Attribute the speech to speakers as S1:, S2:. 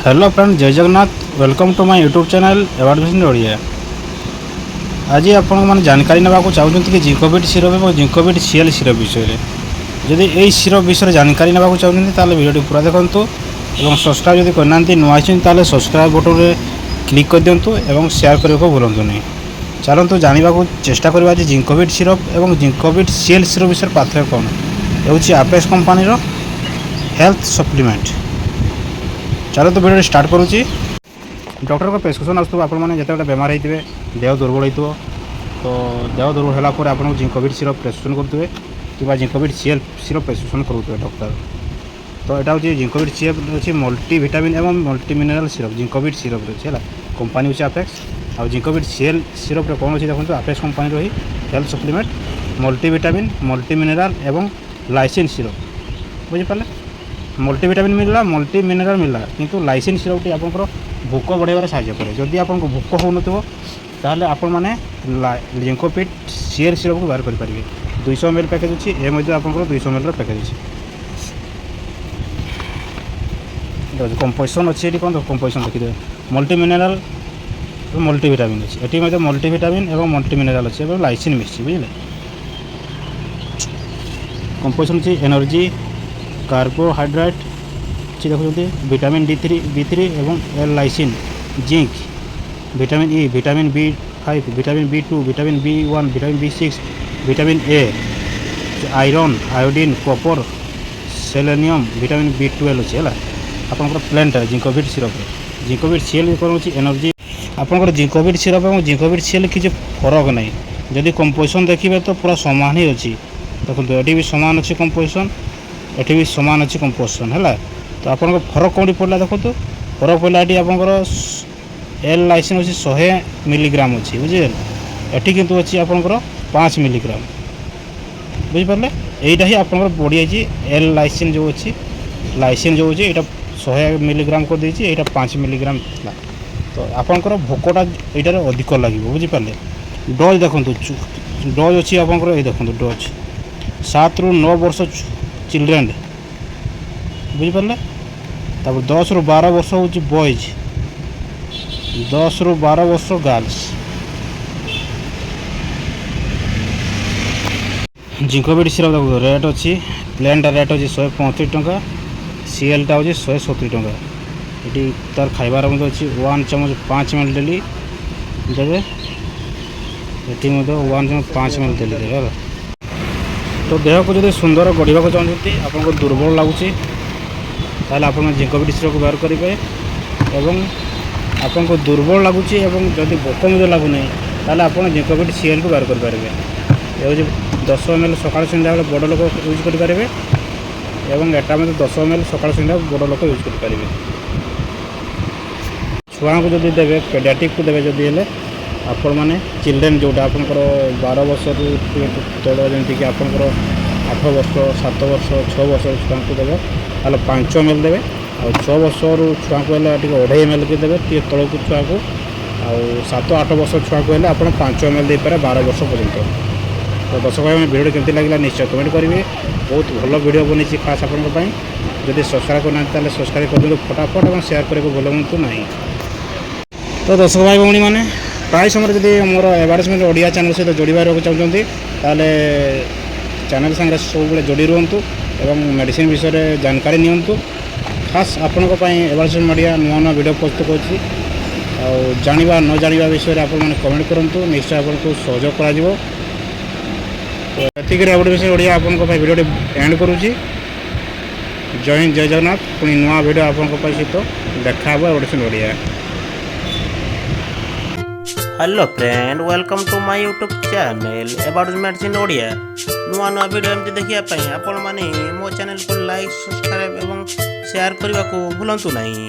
S1: Hello friend, Jay Jagannath. Welcome to my YouTube channel About Medicine Odia. ଆଜି ଆପଣମାନେ ଜାନକାରୀ ନେବାକୁ ଚାହୁଁଛନ୍ତି କି ଜିଙ୍କୋଭିଟ୍ ସିରପ୍ ଏବଂ ଜିଙ୍କୋଭିଟ୍ ସିଏଲ୍ ସିରପ୍ ବିଷୟରେ। ଯଦି ଏଇ ସିରପ୍ ବିଷୟରେ ଜାନକାରୀ ନେବାକୁ ଚାହୁଁଛନ୍ତି, ତାହେଲେ ଭିଡ଼ିଓଟି ପୁରା ଦେଖନ୍ତୁ ଏବଂ ସବସ୍କ୍ରାଇବ୍ ଯଦି କରିନାହାନ୍ତି, ନୂଆ ଆସିଛନ୍ତି, ତାହେଲେ ସବସ୍କ୍ରାଇବ୍ ବଟନରେ କ୍ଲିକ୍ କରିଦିଅନ୍ତୁ ଏବଂ ସେୟାର କରିବାକୁ ଭୁଲନ୍ତୁ ନାହିଁ। ଚାଲନ୍ତୁ ଜାଣିବାକୁ ଚେଷ୍ଟା କରିବା ଯେ ଜିଙ୍କୋଭିଟ୍ ସିରପ୍ ଏବଂ ଜିଙ୍କୋଭିଟ୍ ସିଏଲ୍ ସିରପ୍ ବିଷୟରେ ପାର୍ଥକ୍ୟ କ'ଣ ହେଉଛି। ଆପେକ୍ସ କମ୍ପାନୀର ହେଲ୍ଥ ସପ୍ଲିମେଣ୍ଟ। ଚାଲନ୍ତୁ, ଭିଡ଼ିଓଟି ଷ୍ଟାର୍ଟ କରୁଛି। ଡକ୍ଟରଙ୍କ ପ୍ରେସ୍କ୍ରିପସନ୍ ଆସୁଥିବ। ଆପଣମାନେ ଯେତେବେଳେ ବେମାର ହେଇଥିବେ, ଦେହ ଦୁର୍ବଳ ହେଇଥିବ, ତ ଦେହ ଦୁର୍ବଳ ହେଲା ପରେ ଆପଣଙ୍କୁ ଜିଙ୍କୋଭିଟ୍ ସିରପ୍ ପ୍ରେସ୍କ୍ରିପସନ୍ କରୁଥିବେ କିମ୍ବା ଜିଙ୍କୋଭିଟ୍ ସିଏଲ୍ ସିରପ୍ ପ୍ରେସ୍କ୍ରିପସନ୍ କରୁଥିବେ ଡକ୍ଟର। ତ ଏଇଟା ହେଉଛି ଜିଙ୍କୋଭିଟ୍ ସିଏଲ୍, ଅଛି ମଲ୍ଟି ଭିଟାମିନ୍ ଏବଂ multi mineral syrup. Zincovit syrup ଅଛି, ହେଲା। କମ୍ପାନୀ ହେଉଛି ଆପେକ୍ସ। ଆଉ ଜିଙ୍କୋଭିଟ୍ ସିଏଲ୍ ସିରପ୍ରେ କ'ଣ ଅଛି ଦେଖନ୍ତୁ। ଆପେକ୍ସ କମ୍ପାନୀର ହିଁ health supplement, multi vitamin, multi mineral ଏବଂ ଲାଇସିନ୍ ସିରପ୍। ବୁଝିପାରିଲେ? ମଲ୍ଟି ଭିଟାମିନ୍ ମିଳିଲା, ମଲ୍ଟି ମିନେରାଲ୍ ମିଳିଲା, କିନ୍ତୁ ଲାଇସିନ୍ ସିରପ୍ଟି ଆପଣଙ୍କର ଭୋକ ବଢ଼ାଇବାରେ ସାହାଯ୍ୟ କରେ। ଯଦି ଆପଣଙ୍କୁ ଭୋକ ହେଉନଥିବ, ତାହେଲେ ଆପଣମାନେ ଜିଙ୍କୋଭିଟ୍ ସିଏଲ୍ ସିରପ୍କୁ ବ୍ୟବହାର କରିପାରିବେ। 200 ଏମ୍ ଏଲ୍ ପ୍ୟାକେଜ୍ ଅଛି। ଏ ମଧ୍ୟ ଆପଣଙ୍କର 200 ଏମ୍ ଏଲ୍ର ପ୍ୟାକେଜ୍ ଅଛି। କମ୍ପୋଜିସନ୍ ଅଛି ଏଠି। କ'ଣ କମ୍ପୋଜିସନ୍ ଦେଖିଦେବେ। ମଲ୍ଟି ମିନେରାଲ୍ ଏବଂ ମଲ୍ଟି ଭିଟାମିନ୍ ଅଛି। ଏଠି ମଧ୍ୟ ମଲ୍ଟି ଭିଟାମିନ୍ ଏବଂ ମଲ୍ଟି ମିନେରାଲ୍ ଅଛି ଏବଂ ଲାଇସିନ୍ ମିଶିଛି, ବୁଝିଲେ? କମ୍ପୋଜିସନ୍ ଅଛି, ଏନର୍ଜି, କାର୍ବୋହାଇଡ୍ରେଟ୍ ଅଛି, ଦେଖୁଛନ୍ତି, ଭିଟାମିନ୍ D3, B3 ଏବଂ L lysine, zinc, vitamin E, vitamin B5, vitamin B2, vitamin B1, vitamin B6, vitamin A, iron, iodine, copper, selenium, vitamin B12 ଅଛି, ହେଲା। ଆପଣଙ୍କର ପ୍ଲେନ୍ଟା ଜିଙ୍କୋଭିଟ୍ ସିରପ୍ରେ। ଜିଙ୍କୋଭିଟ୍ ସିଏଲ୍ କ'ଣ ଅଛି? ଏନର୍ଜି। ଆପଣଙ୍କର ଜିଙ୍କୋଭିଟ୍ ସିରପ୍ ଏବଂ ଜିଙ୍କୋଭିଟ୍ ସିଏଲ୍ କିଛି ଫରକ ନାହିଁ। ଯଦି କମ୍ପୋଜିସନ୍ ଦେଖିବେ ତ ପୁରା ସମାନ ହିଁ ଅଛି। ଦେଖନ୍ତୁ, ଏଠି ବି ସମାନ ଅଛି କମ୍ପୋଜିସନ୍, ଏଠି ବି ସମାନ ଅଛି କମ୍ପୋଜିସନ୍, ହେଲା। ତ ଆପଣଙ୍କ ଫରକ କେଉଁଠି ପଡ଼ିଲା ଦେଖନ୍ତୁ। ଫରକ ପଡ଼ିଲା ଏଠି ଆପଣଙ୍କର ଏଲ୍ ଲାଇସିନ୍ ଅଛି, 100 ମିଲିଗ୍ରାମ ଅଛି, ବୁଝିଲେ? ଏଠି କିନ୍ତୁ ଅଛି ଆପଣଙ୍କର 5 ମିଲିଗ୍ରାମ, ବୁଝିପାରିଲେ? ଏଇଟା ହିଁ ଆପଣଙ୍କର ବଢ଼ିଯାଇଛି। ଏଲ୍ ଲାଇସିନ୍ ଯେଉଁ ଅଛି, ଲାଇସିନ୍ ଯେଉଁ ଅଛି, ଏଇଟା 100 ମିଲିଗ୍ରାମ କରିଦେଇଛି। ଏଇଟା 5 ମିଲିଗ୍ରାମ ଥିଲା। ତ ଆପଣଙ୍କର ଭୋକଟା ଏଇଟାରେ ଅଧିକ ଲାଗିବ, ବୁଝିପାରିଲେ? ଡୋଜ୍ ଦେଖନ୍ତୁ, ଡୋଜ୍ ଅଛି ଆପଣଙ୍କର। ଏଇ ଦେଖନ୍ତୁ ଡୋଜ୍, 7ରୁ 9 ବର୍ଷ ଚିଲଡ୍ରେନ୍, ବୁଝିପାରିଲେ? ତାପରେ 10ରୁ 12 ବର୍ଷ ହେଉଛି ବଏଜ୍, 10ରୁ 12 ବର୍ଷ ଗାର୍ଲସ। ଜିଙ୍କୋଭିଟ୍ ସିରପ୍ ଦେଖନ୍ତୁ, ରେଟ୍ ଅଛି। ପ୍ଲେନ୍ଟା ରେଟ୍ ଅଛି 135 ଟଙ୍କା, ସିଏଲ୍ଟା ହେଉଛି 170 ଟଙ୍କା। ଏଠି ତାର ଖାଇବାର ମଧ୍ୟ ଅଛି। 1 ଚାମଚ 5 ଏମ୍ ଏଲ୍ ଡେଲି ଦେବେ। ଏଠି ମଧ୍ୟ 1 ଚାମଚ 5 ଏମ୍ ଏଲ୍ ଡେଲି ଦେବେ, ହେଲା। ତ ଦେହକୁ ଯଦି ସୁନ୍ଦର ଗଢ଼ିବାକୁ ଚାହୁଁଛନ୍ତି, ଆପଣଙ୍କୁ ଦୁର୍ବଳ ଲାଗୁଛି, ତାହେଲେ ଆପଣ ଜିଙ୍କୋଭିଟ୍ ସିରପ୍ ବ୍ୟବହାର କରିବେ। ଏବଂ ଆପଣଙ୍କୁ ଦୁର୍ବଳ ଲାଗୁଛି ଏବଂ ଯଦି ଭୋକ ମଧ୍ୟ ଲାଗୁନାହିଁ, ତାହେଲେ ଆପଣ ଜିଙ୍କୋଭିଟ୍ ସିଏଲ୍କୁ ବ୍ୟବହାର କରିପାରିବେ। ଏ ହେଉଛି 10 ଏମ୍ ଏଲ୍ ସକାଳ ସନ୍ଧ୍ୟାବେଳେ ବଡ଼ ଲୋକ ୟୁଜ୍ କରିପାରିବେ ଏବଂ ଏଟା ମଧ୍ୟ 10 ଏମ୍ ଏଲ୍ ସକାଳ ସନ୍ଧ୍ୟା ବଡ଼ ଲୋକ ୟୁଜ୍ କରିପାରିବେ। ଛୁଆଙ୍କୁ ଯଦି ଦେବେ, ପେଡ଼ିଆଟ୍ରିକ୍କୁ ଦେବେ ଯଦି ହେଲେ ଆପଣମାନେ, ଚିଲଡ୍ରେନ୍ ଯେଉଁଟା ଆପଣଙ୍କର 12 ବର୍ଷରୁ ତଳ, ଯେମିତିକି ଆପଣଙ୍କର 8 ବର୍ଷ, 7 ବର୍ଷ, 6 ବର୍ଷ ଛୁଆଙ୍କୁ ଦେବେ, ତାହେଲେ 5 ଏମ୍ ଏଲ୍ ଦେବେ। ଆଉ 6 ବର୍ଷରୁ ଛୁଆଙ୍କୁ ହେଲେ ଟିକେ 2.5 ଏମ୍ ଏଲ୍ ଦେବେ, ଟିକେ ତଳକୁ ଛୁଆକୁ। ଆଉ 7-8 ବର୍ଷ ଛୁଆକୁ ହେଲେ ଆପଣ 5 ଏମ୍ ଏଲ୍ ଦେଇପାରିବେ 12 ବର୍ଷ ପର୍ଯ୍ୟନ୍ତ। ତ ଦର୍ଶକ ଭାଇମାନେ, ଭିଡ଼ିଓଟି କେମିତି ଲାଗିଲା ନିଶ୍ଚୟ କମେଣ୍ଟ କରିବେ। ବହୁତ ଭଲ ଭିଡ଼ିଓ ବନେଇଛି ଖାସ୍ ଆପଣଙ୍କ ପାଇଁ। ଯଦି ସବସ୍କ୍ରାଇବ୍ କରିନାହାନ୍ତି, ତାହେଲେ ସବସ୍କ୍ରାଇବ୍ କରିଦିଅନ୍ତୁ ଫଟାଫଟ ଏବଂ ସେୟାର କରିବାକୁ ଭୁଲନ୍ତୁ ନାହିଁ। ତ ଦର୍ଶକ ଭାଇ ଭଉଣୀମାନେ, ପ୍ରାୟ ସମୟରେ ଯଦି ମୋର ଆଡ଼ଭର୍ଟାଇଜମେଣ୍ଟ ଓଡ଼ିଆ ଚ୍ୟାନେଲ୍ ସହିତ ଯୋଡ଼ିବା ରହିବାକୁ ଚାହୁଁଛନ୍ତି, ତାହେଲେ ଚ୍ୟାନେଲ୍ ସାଙ୍ଗରେ ସବୁବେଳେ ଯୋଡ଼ି ରୁହନ୍ତୁ ଏବଂ ମେଡ଼ିସିନ ବିଷୟରେ ଜାନକାରୀ ନିଅନ୍ତୁ। ଖାସ୍ ଆପଣଙ୍କ ପାଇଁ ଆଡ଼ଭର୍ଟାଇଜମେଣ୍ଟ ଓଡ଼ିଆ ନୂଆ ନୂଆ ଭିଡ଼ିଓ ପ୍ରସ୍ତୁତ କରୁଛି। ଆଉ ଜାଣିବା ନ ଜାଣିବା ବିଷୟରେ ଆପଣମାନେ କମେଣ୍ଟ କରନ୍ତୁ, ନିଶ୍ଚୟ ଆପଣଙ୍କୁ ସହଯୋଗ କରାଯିବ। ତ ଏତିକିରେ ଆଡ଼ଭର୍ଟାଇଜମେଣ୍ଟ ଓଡ଼ିଆ ଆପଣଙ୍କ ପାଇଁ ଭିଡ଼ିଓଟି ଏଣ୍ଡ କରୁଛି। ଜୟ ହିନ୍ଦ, ଜୟ ଜଗନ୍ନାଥ। ପୁଣି ନୂଆ ଭିଡ଼ିଓ ଆପଣଙ୍କ ପାଇଁ ସହିତ ଦେଖା ହେବ। Advertisement Odia.
S2: Hello friend, welcome to my YouTube channel About Medicine Odia. ନୂଆ ନୂଆ ଭିଡ଼ିଓ ଏମିତି ଦେଖିବା ପାଇଁ ଆପଣମାନେ ମୋ ଚ୍ୟାନେଲକୁ ଲାଇକ୍, ସବସ୍କ୍ରାଇବ୍ ଏବଂ ସେୟାର କରିବାକୁ ଭୁଲନ୍ତୁ ନାହିଁ।